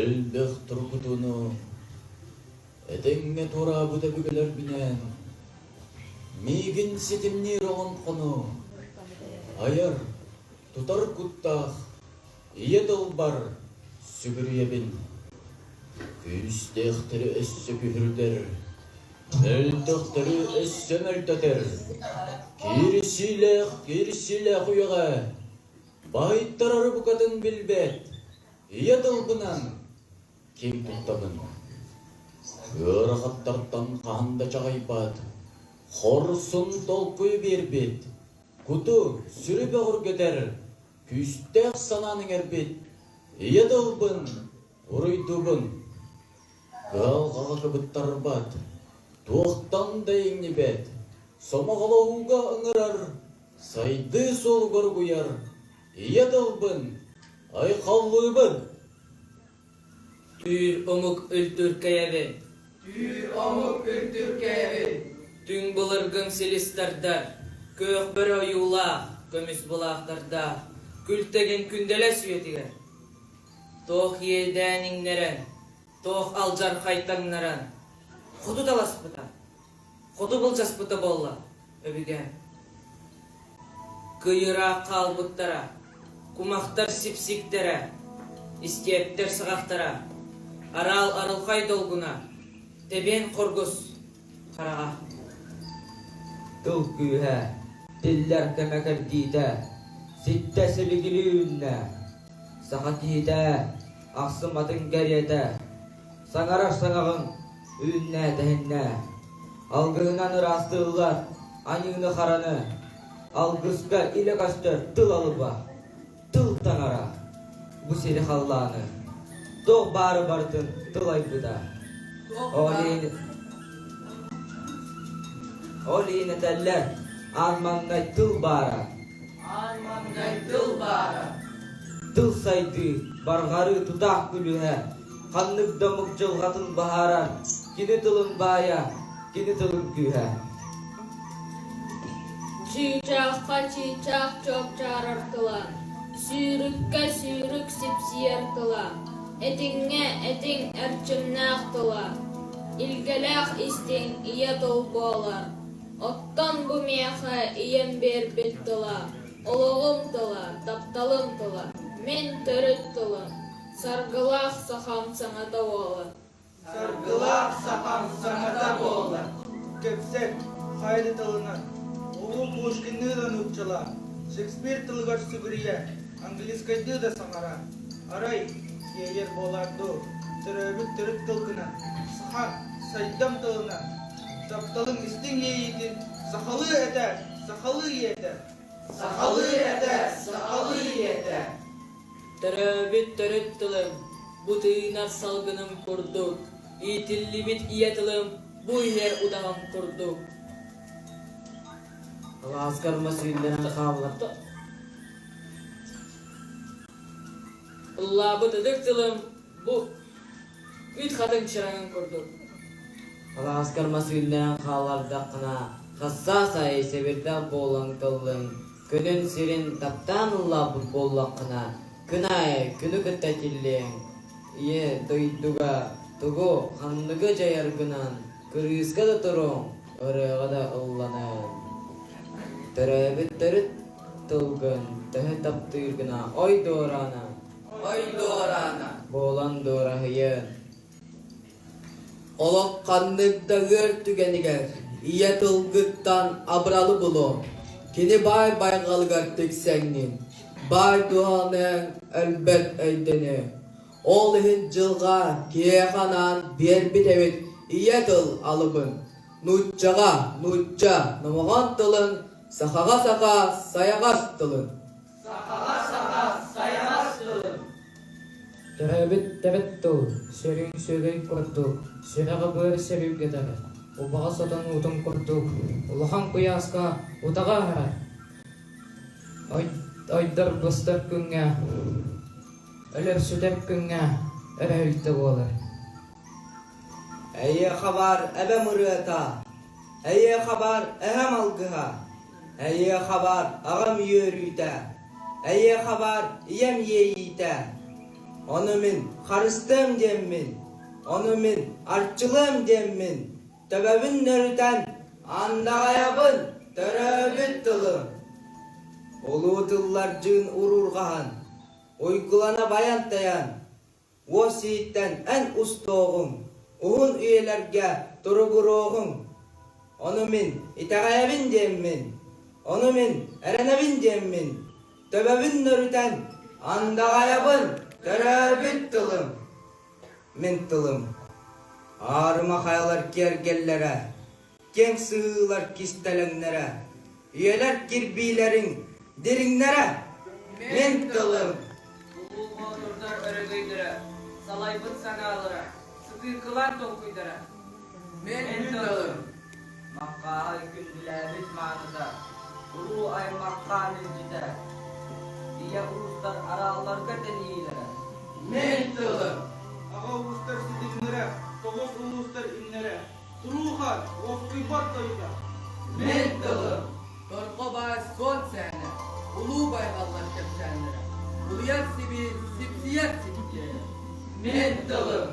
Элбэх тургутууну этэҥҥэ туораабыт өбүгэлэрбинээн миигин ситимниир олоҥхону айар, тутар куттаах ийэ тылбар сүгүрүйэбин. Күүстээхтэри өссө күһүрдэр, мөлтөхтөрү өссө мөлтөтөр. Киирсиилээх киирсиилээх үйэҕэ баайтарары букатын билбэт ийэ тылбынан ким туттабын? Ыарахаттартан хаһан да чаҕыйбат, хорсун толкуйу биэрбит, куту, сүрү бөҕөргөтөр күүстээх санаан иҥэрбит ийэ тылбын уруйдуубун. Кыһалҕаҕа кыбыттарбат, туохтан да иҥнибэт, сомоҕолоһууга ыҥырар, сайдыы суолугар угуйар ийэ тылбын айхаллыыбын. Түүр омук үлтүркэйэбин. Түүр омук үлтүркэйэбин. Түҥ былыргым силис тардар, күөх бөрө ойуулаах, көмүс былаахтардаах, күлтэгин күндэлэс үйэтигэр. Туох иэдээн иҥнэрэн, туох алдьархай таҥнаран, хоту таласпыта, хоту былдьаспыта буолла өбүгэм. Кыйыраах хаалбыттара, кумахтар сипсиктэрэ, истиэптэр саҕахтара, араал арылхай долгуна, тэбиэн хоргус хараҕа. Тыл күүһэ, тиллэр кэмэ кэрдиитэ, ситтэ силигилии үүннэ. Саха киһитэ, ахсыматын кэриэтэ, саҥарар саҥаҕын үүннэ-тэһиннэ. Алгыһынан ыраастыыллар аньыыны-хараны, алгыска илэ көстөр тыл алыба, тыл таҥара, бу сири халлааны, туох баары барытын тыл айбыта. Ол иһин, ол иһин этэллэр, аан маҥнай тыл баара. Аан маҥнай тыл баара. Тыл сайдыы, барҕарыы тутаах күлүһэ, ханнык да омук дьылҕатын баһаарар, кини тылын баайа, кини тылын күүһэ. Чыычаахха чыычаах чуопчаарар тыла, сүүрүккэ сүүрүк сипсийэр тыла, этиҥҥэ этиҥ эрчимнээх тыла, илгэлээх истиҥ ийэ тыл буолар. Оттон бу миэхэ ийэм биэрбит тыла, олоҕум тыла, тапталым тыла, мин төрүт тылым, саргылаах сахам саҥата буолар. Саргылаах сахам саҥата буолар. Кэпсэт, хайа тылынан, улуу Пушкинныы да нууччалаа, Шекспир тылыгар сүгүрүйэ, английскайдыы да саҥара. Арай, тиэйэр буолаар дуу, төрөөбүт төрүт тылгынан, саха сайдам тылынан, тапталыҥ истиҥ иэйиитин сахалыы этэ, сахалыы ийэтэ. Сахалыы этэ, сахалыы ийэтэ. Төрөөбүт төрүт тылым, бу тыынар салгыным курдук, иитиллибит ийэ тылым бу иһэр удаҕам курдук. Алааскар мас үүннэрэн хаалла. Ыллаабыт ытык тылым бу үт хатыҥ чараҥын курдук. Алааскар мас үүннэрэн хааллардаххына, хассаас аайы сэбирдэх буолан тыллыҥ, күнүн сирин таптаан ыллаабыт буоллаххына, күн аайы күнү кытта тиллиэҥ. Ийэ дойдуга тугу, ханныгы дьайаргынан кырыыска да туруҥ, ырыаҕа да ылланыҥ. Төрөөбүт төрүт тылгын төһө таптыыргына ой дуораана Ой дуораана буолан дуораһыйын. Олох ханнык да ыар түгэнигэр ийэ тылгыттан абыралы булуоҥ, кини баай байҕалыгар тиксэҥҥин, баай дуһаныаҥ өлбөт өйдөнүө. Ол иһин дьылҕа киһиэхэ анаан биэрбит эбит ийэ тыл алыбын. Нууччаҕа нуучча номоҕон тылын, сахаҕа саха сайаҕас тылын. Сахаҕа саха сайаҕас тылын. Төрөөбүт төрүт тыл, сүрүн сүрүн курдук, сүрэҕи быар сөрүүгэтэр, убаҕас отон уутун курдук, улахан куйааска утаҕы аһарар. Ойдор быстар күҥҥэ, өлөр-сүтэр күҥҥэ өрөһүлтэ буолар. Эйиэхэ баар эбэм ырыата, эйиэхэ баар эһэм алгыһа, эйиэхэ баар аҕам үөрүүтэ, эйиэхэ баар ийэм иэйиитэ. Ону мин харыстыам диэммин, ону мин арчылыам диэммин, төбөбүн нөрүтэн андаҕайабын төрөөбүт тылым. Улуу тыллар дьыын уруурҕаһан, уйгулана байан-тайан, Уос ииттэн эн устуоҕуҥ, уһун үйэлэргэ туругуруоҕуҥ. Ону мин итэҕэйэбин диэммин, ону мин эрэнэбин диэммин, төбөбүн нөрүтэн андаҕайабын төрөөбүт тылым. Мин тылым. Аарыма хайалар киэргэллэрэ, киэҥ сыһыылар кистэлэҥнэрэ, үйэлэр кирбиилэриҥ дириҥнэрэ мин тылым. Улуу боотурдар өрөгөйдөрө, салайбыт санаалара, сытыыркылаан толкуйдара. Мин тылым. Маккааһай күндүлээбит мааныта, уруу аймаххаан илдьитэ, ийэ уустар араалларга тэнийиилэрэ. Мин тылым. Аҕа уустар ситимнэрэ, тоҕус улуустар имнэрэ, Туруухан, уоскуйбат тойуга. Мин тылым. Торҕо баай суон сээнэ, улуу байҕаллар кэпсээннэрэ, улуйар сибиир, сипсийэр сипсиэрэ. Мин тылым.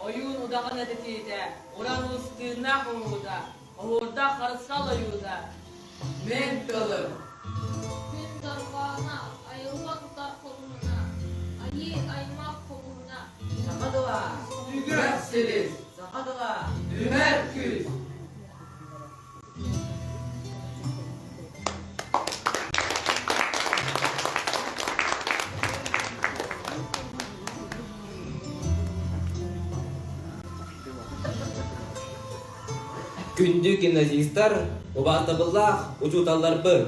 Ойуун удаҕан этитиитэ, уран уус тыыннаах уһуута, оһуордаах харысхал ойуута. Мин тылым. Күн дорҕооно, айылҕа тутар хомуһуна, айыы аймах хомуһуна. Саха тыла. Түгэх силис. Саха тыла. Түмэр күүс. Күндү гимназистар, убаастабыллаах учууталларбыт!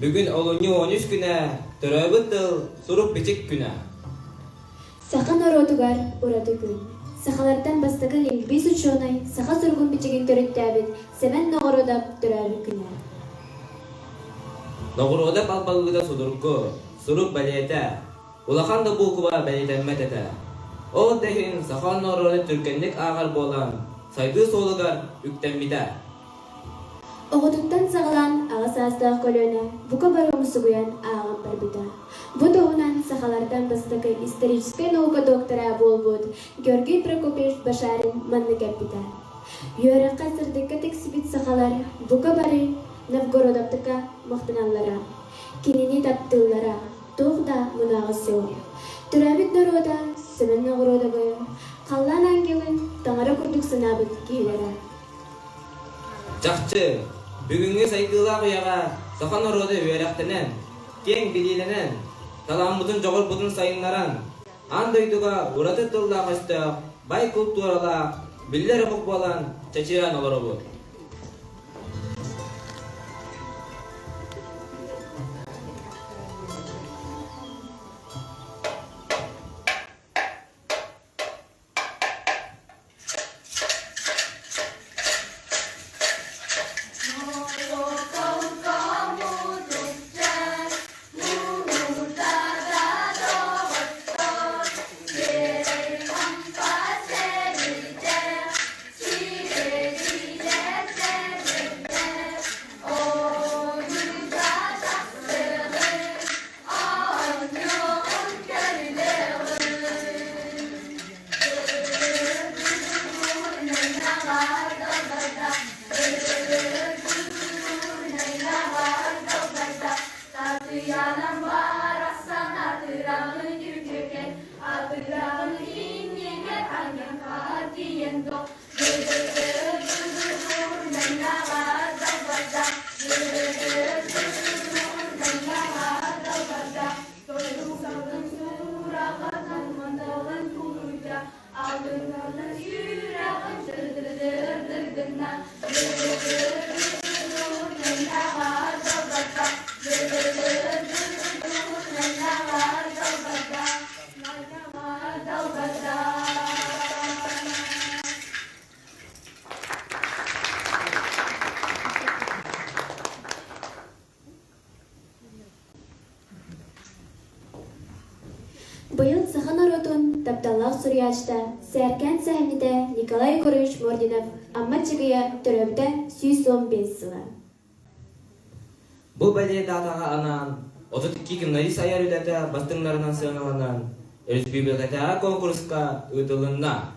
Бүгүн олунньу 13 күнэ, төрөөбүт тыл, сурук-бичик күнэ. Саха норуотугар ураты күн. Сахалартан бастакы лингвист учуонай, саха суругун-бичигин төрүттээбит Сэмэн Ноҕоруодап төрөөбүт күнэ. Ноҕоруодап албалыыта судургу, сурук бэлиэтэ, улахан да буукуба бэлиэтэммэт этэ. Ол да иһин саха норуота түргэнник ааҕар буолан, сайдыы суолугар үктэммитэ. Оҕотуттан саҕалаан аҕа саастаах көлүөнэ бука бары умсугуйан ааҕан барбыта. Бу туһунан сахалартан бастакы историческай наука доктора буолбут Георгий Прокопьевич Башарин маннык эппитэ: «Үөрэххэ сырдыкка тиксибит сахалар бука бары Новгородовтыка махтаналлара, кинини таптыыллара туох да мунааҕа суох. Төрөөбүт норуота Семен Новгородовы халлаан ангелын таҥара курдук санаабыт киһилэрэ». Чахчы, бүгүҥҥү сайдыылаах үйэҕэ саха норуота үөрэхтэнэн, киэҥ билиилэнэн, талааммытын-дьоҕурбутун сайыннаран, аан дойдуга ураты тыллаах-өстөөх, бай култууралаах, биллэр омук буолан чэчирээн олоробут. Быйыл саха норуотун тапталлаах суруйааччыта, сээркээн сэһэнньитэ Николай Егорович Мординов Амма Чыгыйа төрөөбүтэ 115 сыла. Бу бэлиэ даатаҕа анаан, 32 гимназист айар үлэтэ бастыҥнарынан сыаналанан, Республикатааҕы конкурска ыытылынна.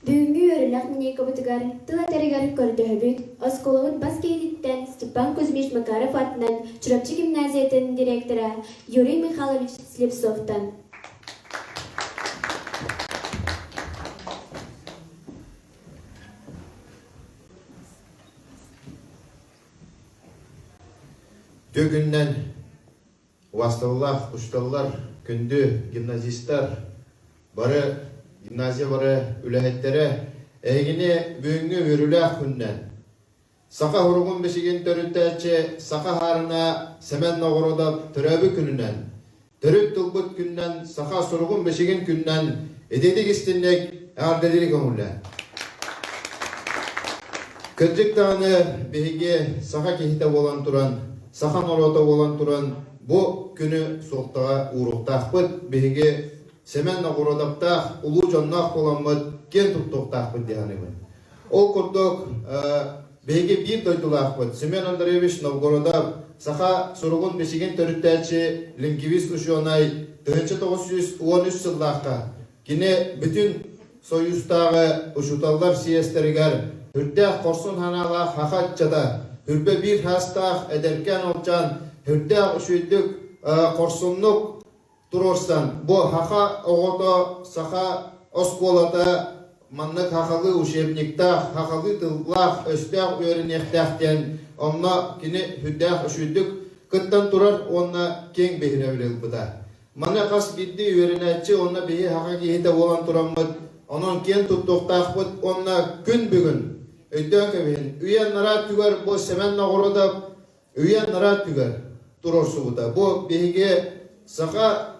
Бүгүҥҥү үөрүүлээх линейкабытыгар тыл этэригэр көрдөһөбүт оскуолабыт бас киһититтэн Степан Кузьмич Макаров аатынан Чурапчы гимназиятын директора Юрий Михайлович Слепцовтан. Бүгүннэн Убаастабыллаах учууталлар, күндү гимназистар, бары гимназия бары үлэһиттэрэ, эһигини бүгүҥҥү үөрүүлээх күнүнэн Саха уругун бичигин төрүттээччи Саха Хаарына Сэмэн Ноҕородов төрөөбүт күнүнэн, төрүт тылбыт күнүнэн Саха суругун бичигин күнүнэн ититик истинник эҕэрдэлири көҥүллээ. Кырдьык даҕаны биһиги саха киһитэ буолан туран, саха норуота буолан туран бу күнү суолтаҕа ууруохтаахпыт. Биһиги Сэмэн Ноҕуруодаптаах улуу дьонноох буоламмыт киэн туттуохтаахпыт дии саныыбын. Ол курдук биһиги биир дойдулаахпыт Семен Андреевич Новгородов саха суругун-бичигин төрүттээччи лингвист учуонай 1913 сыллаахха кини бүтүн Союзтааҕы учууталлар съезтэригэр үрдээх хорсун санаалаах саха ыччата, үрбэ биир саастаах эдэркээн олчаан үрдээх үчүгэйдик хорсуннук туруорсан, бу саха оҕото, саха оскуолата маннык сахалыы учебниктаах, сахалыы тыллаах, өстөөх үөрэниэхтээх диэн онно кини үрдээх үчүгэйдик кыттан турар уонна киэҥ биһирэбили ылбыта. Маны хас биирдии үөрэнээччи уонна биһи саха киһитэ буолан тураммыт, онон киэн туттуохтаахпыт уонна күн бүгүн өйдөөн кэбиһин, үйэ анараа түгэр бу Сэмэн Ноҕородов үйэ анараа түгэр туруорсубута. Бу биһиги саха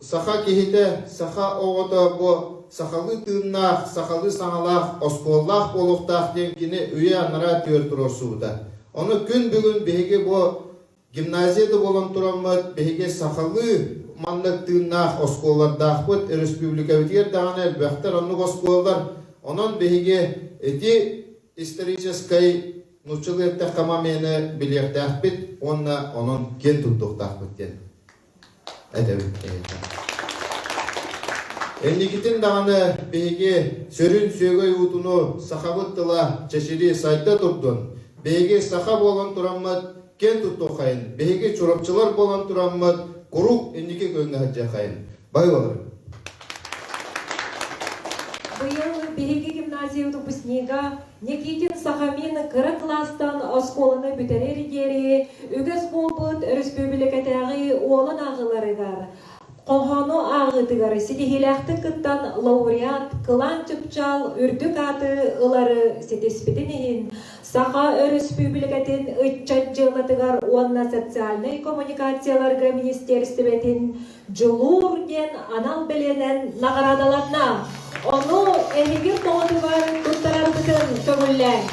саха киһитэ, саха оҕото бу сахалыы тыыннаах, сахалыы саҥалаах, оскуолалаах буолуохтаах диэн кини үйэ анараа түгэр туруорсубута. Ону күн бүгүн биһиги бу Гимназия да буолан тураммыт, биһиги сахалыы маннык тыыннаах оскуолалардаахпыт, өрөспүүбүлүкэбитигэр даҕаны элбэхтэр оннук оскуолалар. Онон биһиги ити историческай нууччалыы эттэххэ момены билиэхтээхпит уонна онон киэн туттуохтаахпыт диэн этэбит. Инникитин даҕаны биһиги сүрүн сүөгэй уутуну сахабыт тыла чэчирии сайда турдун, биһиги саха буолан тураммыт киэн туттуоххайын, биһиги чурапчылар буолан тураммыт куруук инники күөҥҥэ сылдьыаххайын. Бай болар. Быйыл биһиги гимназия выпускнига Никитин Сахамин кыра кылаастан оскуоланы бүтэрэр диэри үгэс буолбут өрөспүүбүлүкэтээҕи уолан ааҕыыларыгар хоһоону ааҕыытыгар ситиһиилээхтик кыттан лауреат Кылаан Чыпчаал үрдүк ааты ылары ситиспитин иһин Саха Өрөспүүбүлүкэтин ыччат дьыалатыгар уонна социальнай коммуникацияларга министиэристибэтин Дьулуур диэн анал бэлиэнэн наҕараадаланна. Ону эһиги тоҕотугар туттарарбытын көҥүллээҥ.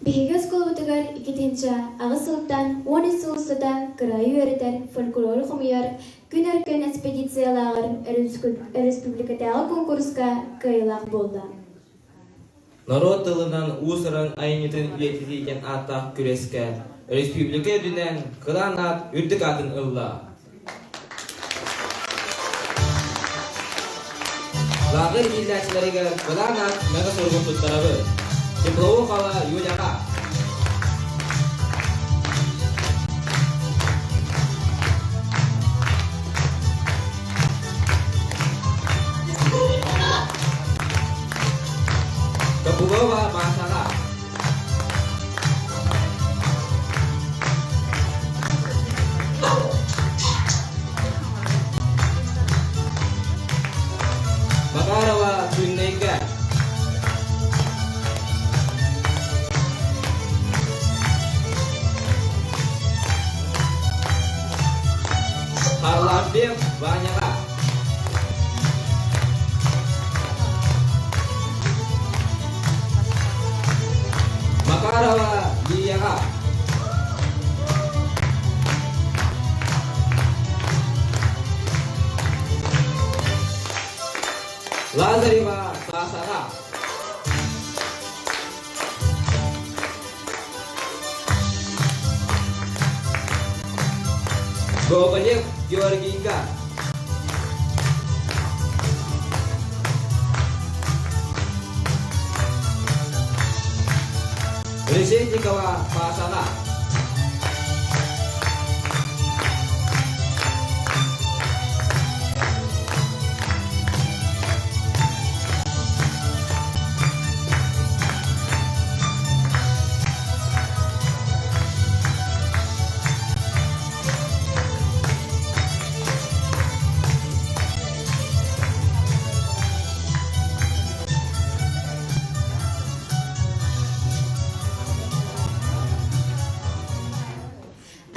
Биһиги оскуолабытыгар 2008 сылтан 13 сыл устата кыраайы үөрэтэр, фольклору хомуйар Күн Өркөн экспедициялааҕар өрөспүүбүлүкэтээҕи куонкуруска кыайыылаах буолла. Норуот тылынан уус-уран айымньытын үйэтитии диэн ааттаах күрэскэ өрөспүүбүлүкэ үрдүнэн кылаан аат үрдүк аатын ылла. Лааҕыр иитиллээччилэригэр кылаан аат мэҥэ суругун туттарабыт. Теплоухова Юляҕа. Копылова Машаҕа. Матвеев Ваняҕа. Макарова Лияҕа. Лазарева Сашаҕа. Гоголев Георгийга. Решетникова Пашаҕа.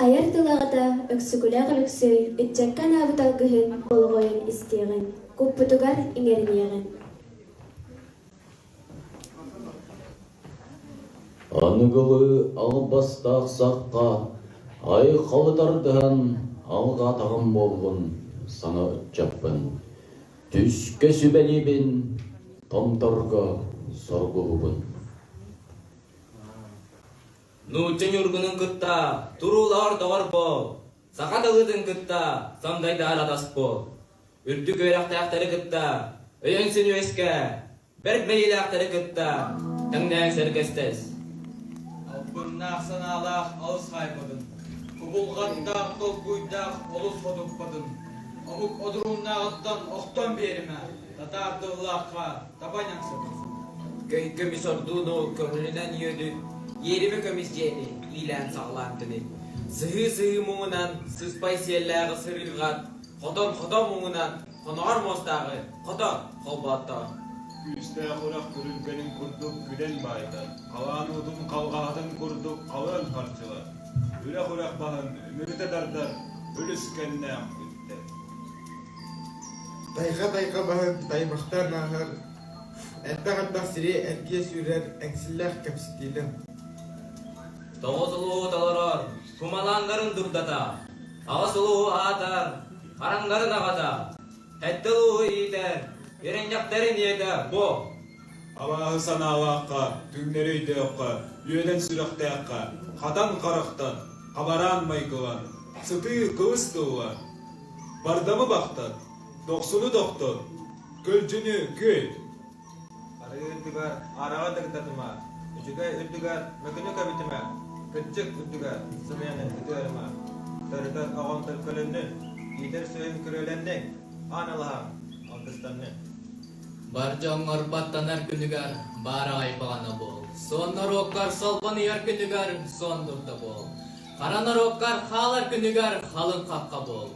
Айар тыл аҕата Өксөкүлээх Өлөксөй ыччакка анаабыт алгыһын болҕойон истиэҕин, куппутугар иҥэриниэҕин. Аныгылыы албастаах сахха айхалы тардыһан алҕаатаҕым буоллун саҥа ыччаппын. Түскэ сүбэлиибин, томторго соргуһубун. Нуучча ньургунун кытта туруулаһар доҕор буол, саха тылытын кытта сандайдаар атас буол. Үрдүк үөрэхтээхтэри кытта өйөнсүн үөскээ, бэрт мэйиилээхтэри кытта тэҥнээн сэргэстэс. Албыннаах санаалаах алыс хаайбатын, кубулҕаттаах толкуйдаах олус хотуппатын, омук одурууннааҕыттан охтон биэримэ, татаар тыллаахха таба ньаҥсатын. Көй көмүс ордууну көҥүлүнэн үөдүт, иэримэ көмүс дьиэни иилээн-саҕалаан тэнит. Сыһыы-сыһыы муҥунан сыспай сиэллээҕи сырыырҕат, хотон-хотон муҥунан хоноҕор муостааҕы хото холбооттоо. Күүстээх үрэх күрүлгэнин курдук күдэн баайдар, халаан уутун халҕаһатын курдук халыан харчылар, үрэх-үрэх баһын үмүрүтэ тардар үлүскэннээх үттэр. Тайҕа-тайҕа баһын таймахтаан ааһар, элбэх-элбэх сири эргийэ сүүрэр эҥсиллээх кэпсэтиилэр. Тоҕус улууһу толорор, кумалааннарын дурдата, аҕыс улууһу аатар, хараҥнарын аҕата, сэттэ улууһу иитэр, ирэнньэхтэрин ийэтэ бу. Абааһы санаалаахха, түҥнэри өйдөөххө, үөнэн сүрэхтээххэ, хатан харахтан, хабараан майгылан, сытыы кылыс тыллан, бардамы бахтат, дохсуну тохтот, көлдьүнү күөйт. Арыы үрдүгэр араҕа дыгдатыма, үчүгэй үрдүгэр мөкүнү көбүтүмэ, кырдьык үрдүгэр сымыйаны ытыарыма. Төрөтөр оҕом төлкөлөннүн, иитэр сүөһүм күрүөлэннин, аан алаһаҥ алгыстаннын. Бар дьоҥҥор баттанар күнүгэр баараҕай баҕана буол. Суон норуоккар солбонуйар күнүгэр суон дурда буол. Хара норуоккар хаалар күнүгэр халыҥ хахха буол.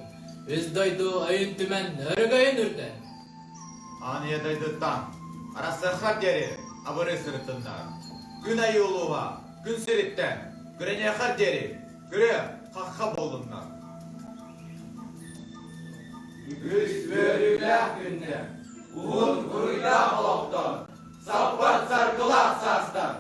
Үс дойду өйүн түмэн өрөгөйүн үрдэн. Аан ийэ дойдуттан Арассыаххар диэри абырыы сырыттыннар. Күн айыы улууһа күн сириттэн Күрэниэхэр диэри күрүө хахха буоллуннар. Үгүс үөрүүлээх күннэр, уһун буруйдаах олохтон, саппат саргылаах саастан!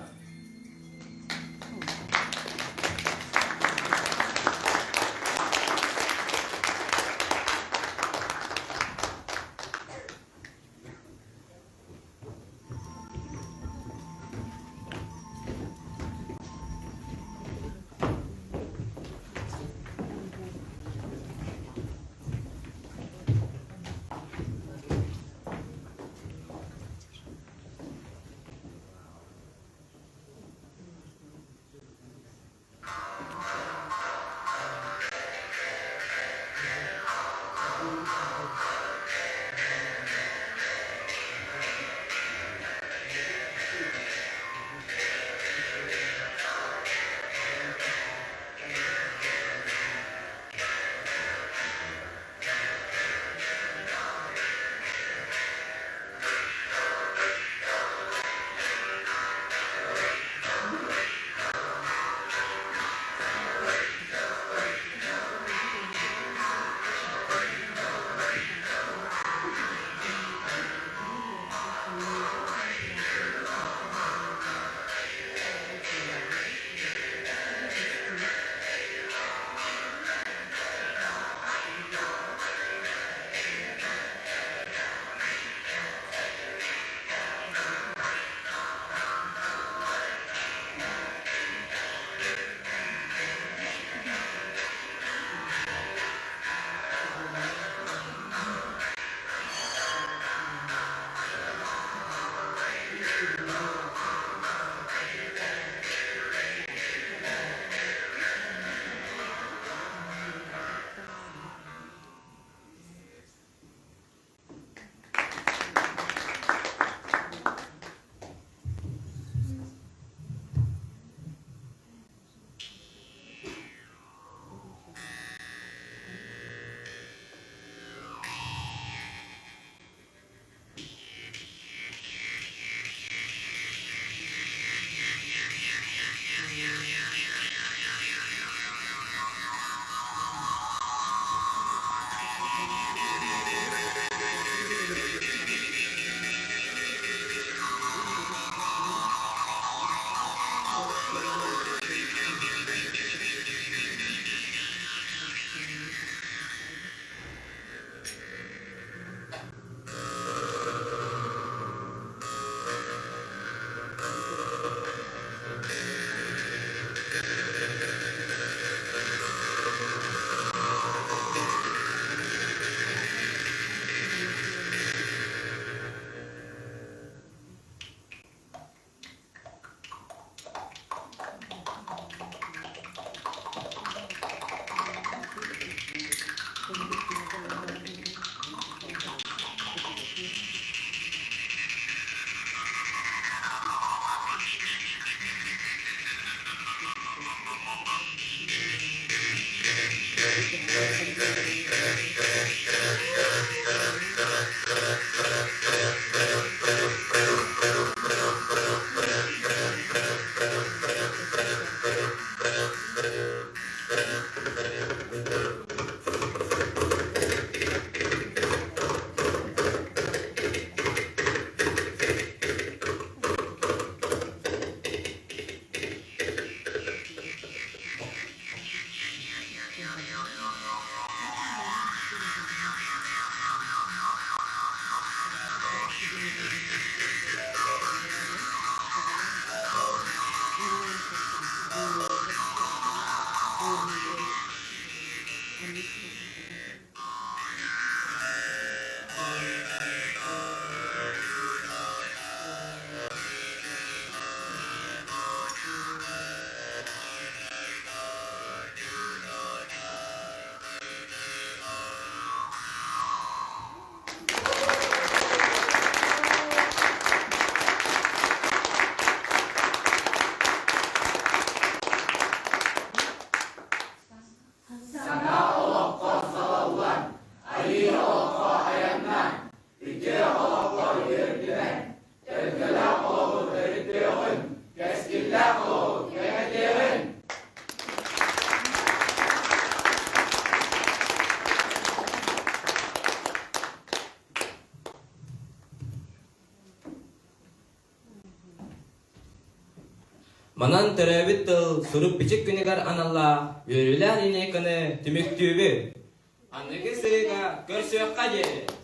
Саҥа олоххо салаллан, айыы олоххо айаннаан, үтүө олоххо үөрдүмэн, төлкөлөөх олоҕу төрүттүөҕүн, кэскиллээх олоҕу кэҥэтиэҕин! Манан төрөөбүт тыл сурук-бичик күнүгэр аналлаах үөрүүлээх линейканы түмүктүүбүт. Аныгы сырыыга көрсүөххэ диэри!